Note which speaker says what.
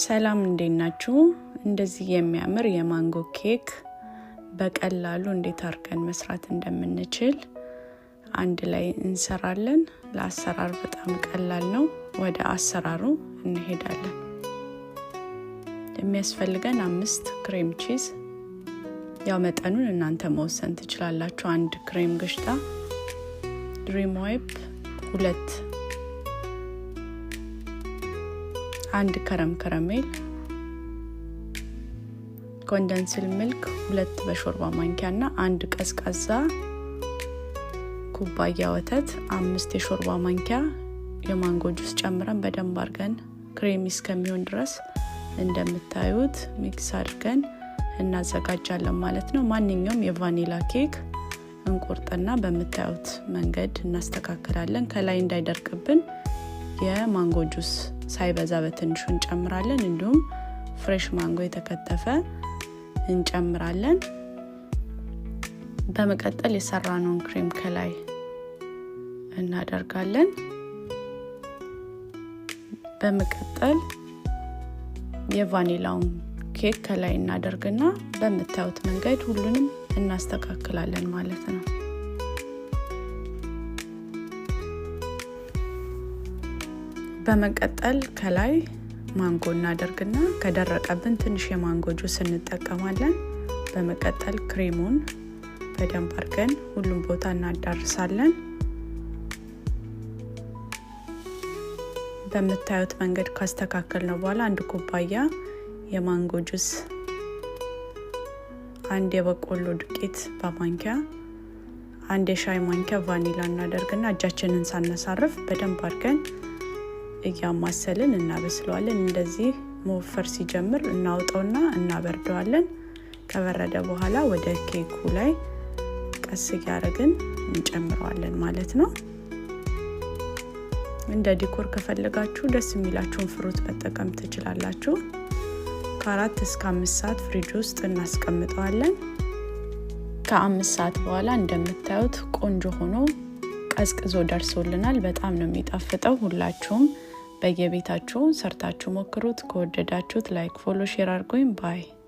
Speaker 1: ሰላም፣ እንዴት ናችሁ? እንደዚህ የሚያምር የማንጎ ኬክ በቀላሉ እንዴት አድርገን መስራት እንደምንችል አንድ ላይ እንሰራለን። ለአሰራር በጣም ቀላል ነው። ወደ አሰራሩ እንሄዳለን። የሚያስፈልገን 5 cream cheese፣ ያው መጠኑን እናንተ መወሰን ትችላላችሁ። 1 ክሬም ግሽጣ፣ Dream Whip 2፣ 1 crème caramel፣ condensed milk 2 በሾርባ ማንኪያ እና 1 ቀዝቃዛ ኩባያ ወተት፣ 5 የሾርባ ማንኪያ የማንጎ ጁስ ጨምረን በደንብ አድርገን creamy እስከሚሆን ድረስ እንደምታዩት mix አድርገን እናዘጋጃለን ማለት ነው። ማንኛውም የቫኒላ ኬክ እንቆርጥና በምታዩት መንገድ እናስተካክላለን። ከላይ እንዳይደርቅብን የማንጎ ጁስ ሳይበዛ በትንሹ እንጨምራለን። እንዲሁም fresh ማንጎ የተከተፈ እንጨምራለን። በመቀጠል የሰራነውን ክሬም ከላይ እናደርጋለን። በመቀጠል የቫኒላውን ኬክ ከላይ እናደርግና በምታዩት መንገድ ሁሉንም እናስተካክላለን ማለት ነው። በመቀጠል ከላይ ማንጎ እናደርግና ከደረቀብን ትንሽ የማንጎ ጁስ እንጠቀማለን። በመቀጠል ክሬሙን በደንብ አድርገን ሁሉም ቦታ እናዳርሳለን። በምታዩት መንገድ ካስተካከልነው በኋላ 1 ኩባያ የማንጎ ጁስ፣ 1 የበቆሎ ዱቄት በማንኪያ፣ 1 የሻይ ማንኪያ ቫኒላ እናደርግና እጃችንን ሳናሳርፍ በደንብ አድርገን እያማሰልን እናበስለዋለን። እንደዚህ መወፈር ሲጀምር እናውጣውና እናበርደዋለን። ከበረደ በኋላ ወደ ኬኩ ላይ ቀስ እያደረግን እንጨምረዋለን ማለት ነው። እንደ decor ከፈለጋችሁ ደስ የሚላችሁን fruit መጠቀም ትችላላችሁ። ከ4 እስከ 5 ሰዓት ፍሪጅ ውስጥ እናስቀምጠዋለን። ከ5 ሰዓት በኋላ እንደምታዩት ቆንጆ ሆኖ ቀዝቅዞ ደርሶልናል። በጣም ነው የሚጣፍጠው። ሁላችሁም በየቤታችሁ ሰርታችሁ ሞክሩት። ከወደዳችሁት like፣ follow፣ share አድርጉኝ። Bye።